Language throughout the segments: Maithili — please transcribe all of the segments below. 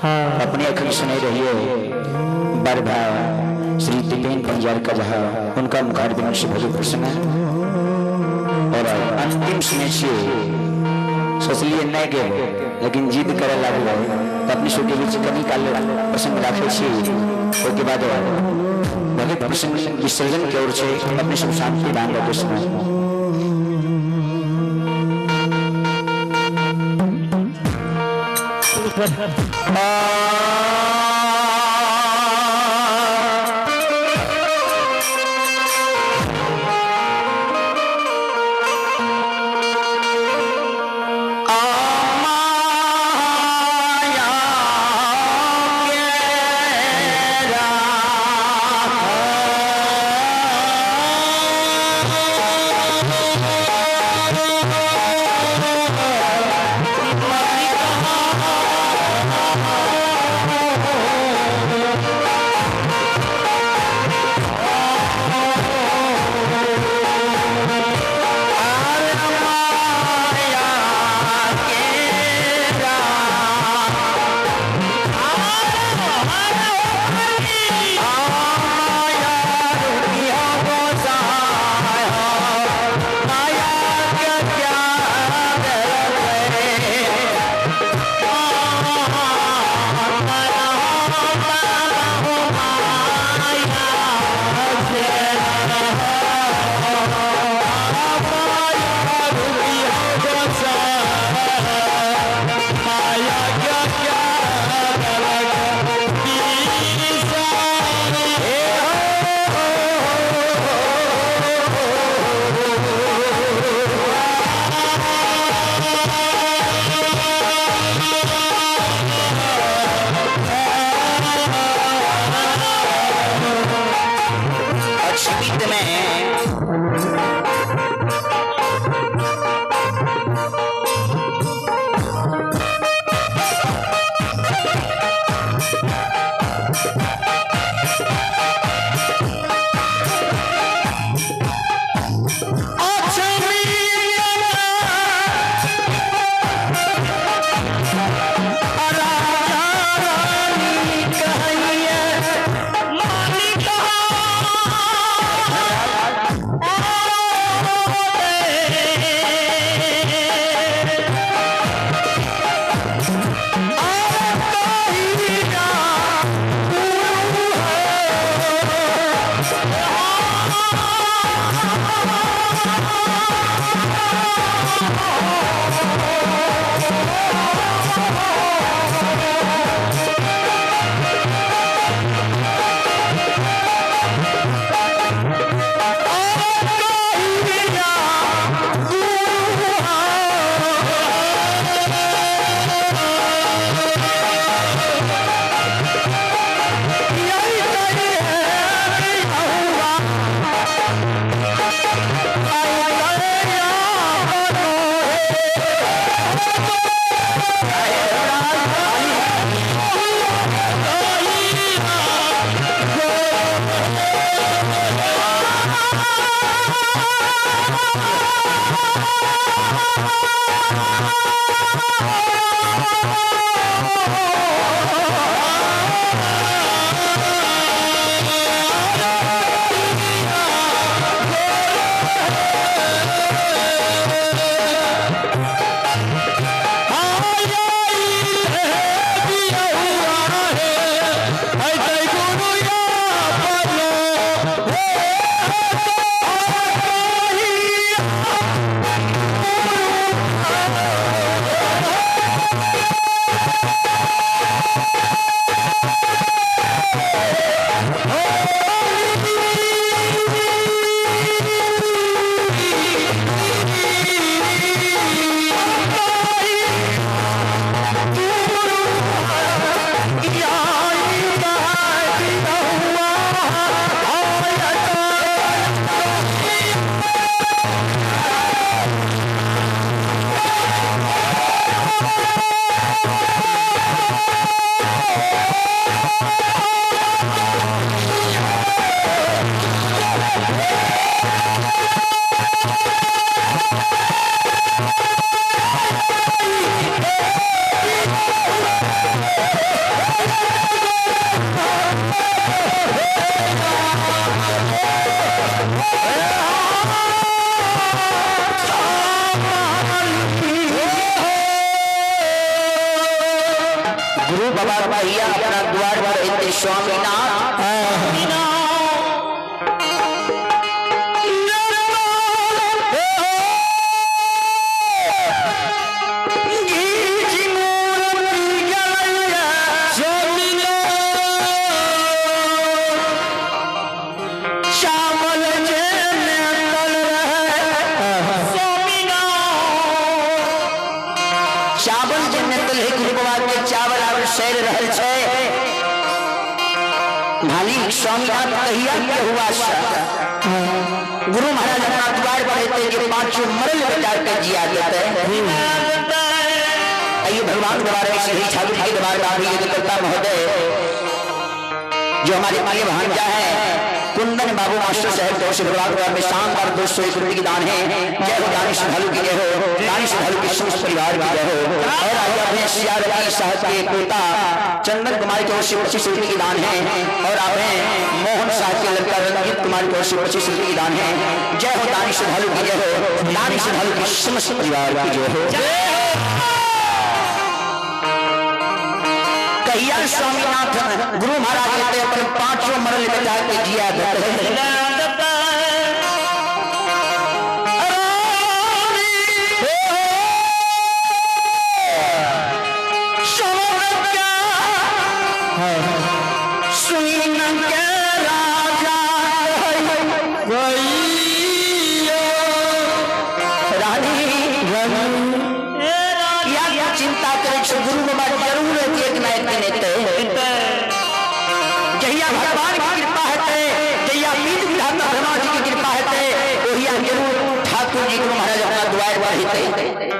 अपने अखन सुनै रहिए बड़ भाई श्री दीपेन पंजार का जहाँ उनका मुखारबिंद से भजन प्रसंग और अंतिम सुनै छियै। सोचलिए नहीं गेबै लेकिन जिद करे लागल तो अपने सबके बीच कनी काल प्रसंग राखै छी। ओहिके बाद भगत प्रसंग विसर्जन के ओर छै। अपने सब शांति दान दऽ के सुनू। Oh, गुरु बाबा कहिया अपना द्वार पर एते स्वामीनाथ स्वामीनाथ कहिया के हुआ गुरु महाराज अपना द्वार पर एते के पांचों मरल बेटा के जिया देते। आइए भगवान दरबार में श्री ठाकुर जी दरबार में आइए करता महोदय जो हमारे प्रिय भांजा है कुंदन बाबू मास्टर साहब तो से भगवान दरबार में शानदार 201 रुपये की दान है। जय हो दानी श्रद्धालु की जय हो, दानी श्रद्धालु के समस्त परिवार की जय हो। और आगे अपने सियारती साहब के पोता चंदन कुमार की ओर से 25 रुपये की दान है। और आप हैं मोहन साहब के लड़का रंजीत कुमार की ओर से 25 रुपये की दान है। जय हो दानी श्रद्धालु की जय हो, दानी श्रद्धालु के समस्त परिवार की जय हो। कहिया स्वामीनाथ गुरु महाराज लेते अपन पांचों मरल बेटा के जिया देते। चिंता करे गुरु बाबा जरूर एक ना एक दिन एते। जहिया भगवान की कृपा हेतै, जहिया मीत विधाता ब्रह्मा जी की कृपा हेतै, ओहिया जरूर ठाकुर जी गुरु महाराज अपना द्वार पर हेतै।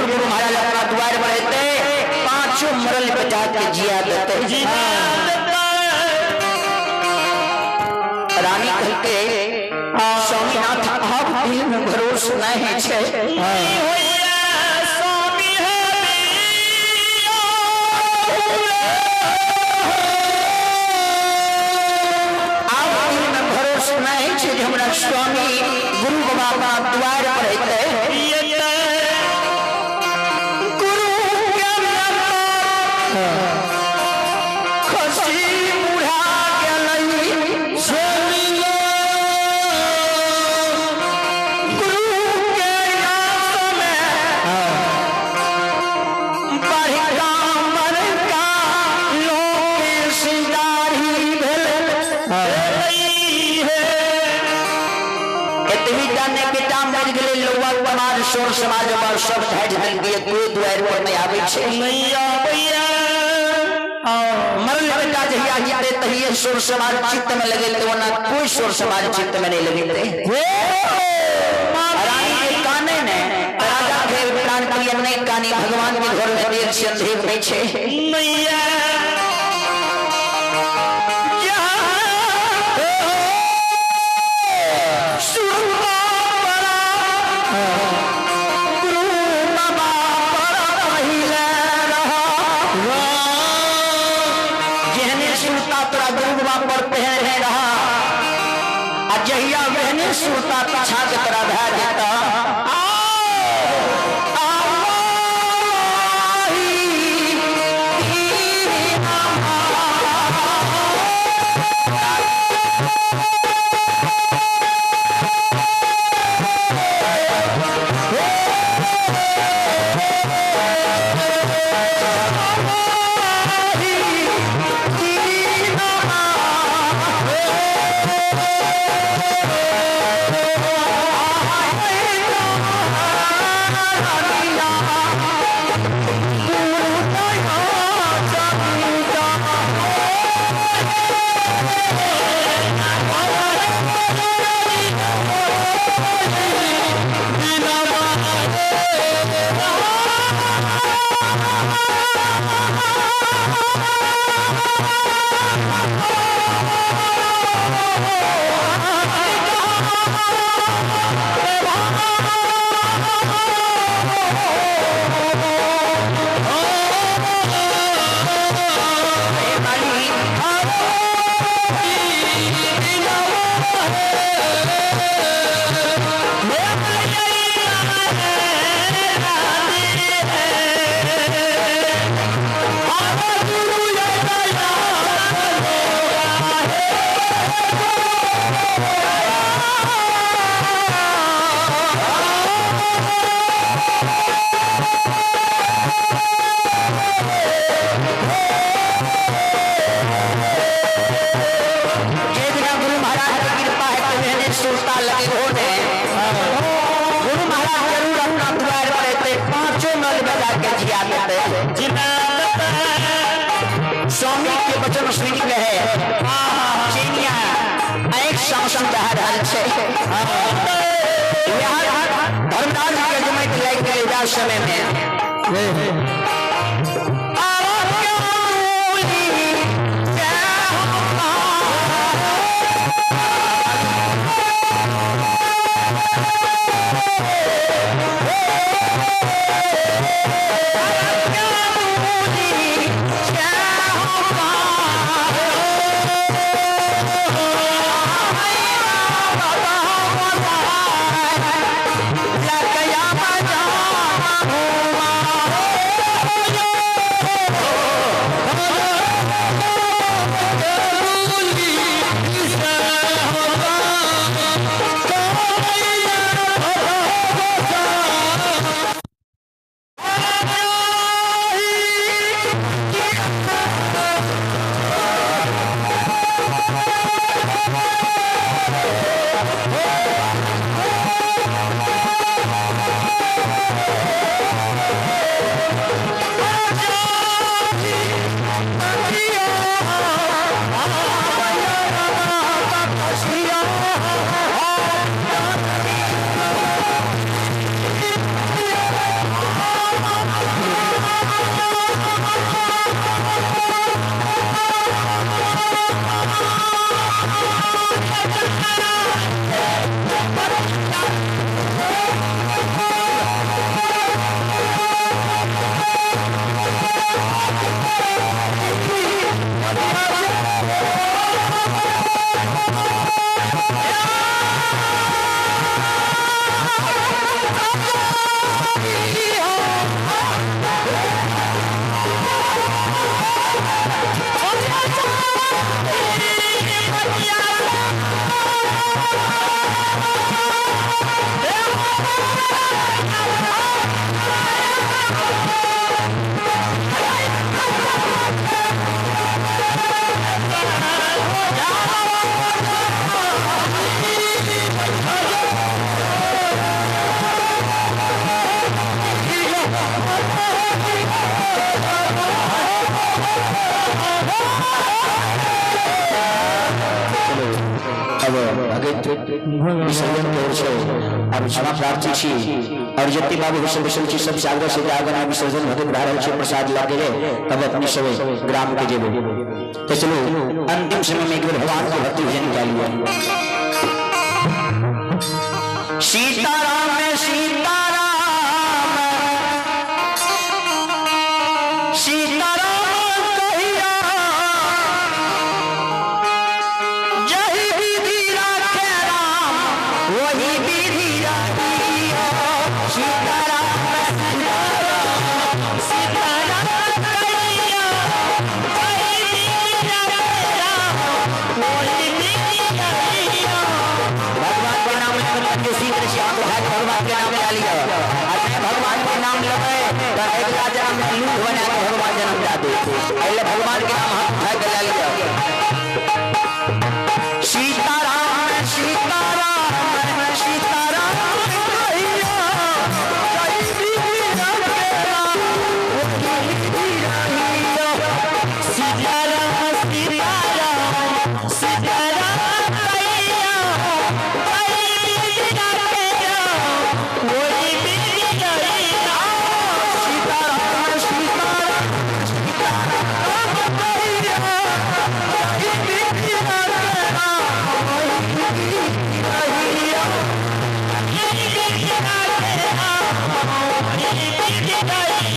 जरूर गुरु महाराज अपना द्वार पर रहते पांचों मरल बचा के जिया देते। रानी कहते स्वामीनाथ आप दिल में भरोसा नहीं छे। आप दिल में भरोसा नहीं छे जे हमरा स्वामी गुरु बाबा द्वार पर रहते। गुरु के खसी बुढ़ा गेलै स्वामी गुरु के आस में बड़का बड़का लोक सिदारी भेल। एतबी जाने बेटा मरि गेलै लौआ कुमार सोर समाज पर सब ढाटि देलकै कोई दुआरि पर नहि आबै छै। मरल बेटा जहिया जीते तहिए सोर समाज चित्त में लगेते, ओना कोई सोर समाज चित्त में नहीं लगेते। रानी के काने ने राजा के प्राण प्रिय नहीं कानी भगवान के घर में एक से अंधेर नहीं छे। जहिया वहने सुरता पीछा के तोरा भए जेता। स्वामी के वचन सुन के है चीनिया एक शासन बह रहल छे। धर्मराज के जमाइत लागि गेलै वएह समय में। Oh, अब भगत विसर्जन के ओर से अब क्षमा प्रार्थी छी और जते बाबू हुसन हुसन छी सब सागर से आगन आ विसर्जन भगत भए रहल छै प्रसाद लऽ के तब अपने सब ग्राम के जेबै। तो चलो अंतिम समय में एक बेर भगवान के भक्ति भजन गा लिया। सीताराम सीताराम सीताराम कहिया जही विधि राखे राम वही विधि राखियो। सीताराम सीताराम कहिया जही विधि राखे राम वही विधि राखियो। भगवान के नाम कंजूसी श्याम भाई भगवान के नाम ले लिया। अरे भगवान के नाम लेबै तो अगला जन्म में लूट बना के भगवान जन्म दे दे। पहले भगवान के नाम हाथ उठा के ले लिया। सीताराम सीताराम सीताराम कहिया जही विधि राखे राम वही विधि राखियो। सीताराम सीताराम सीताराम कहिया जही विधि राखे राम वही विधि राखियो। सीताराम सीताराम सीताराम कहिया जही विधि राखे राम वही विधि राखियो। जही विधि राखे राम वही विधि राखियो।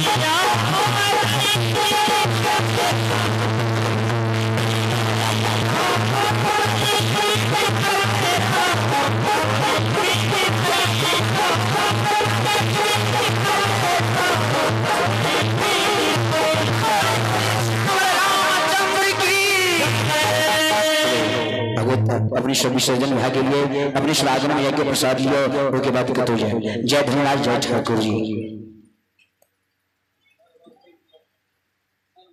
भगवत अपनी सब विसर्जन भाग के लिए अपने स्वागत में जाके प्रसाद लियो, उसके बाद कतो जाए। जय धनराज, जय ठाकुर जी।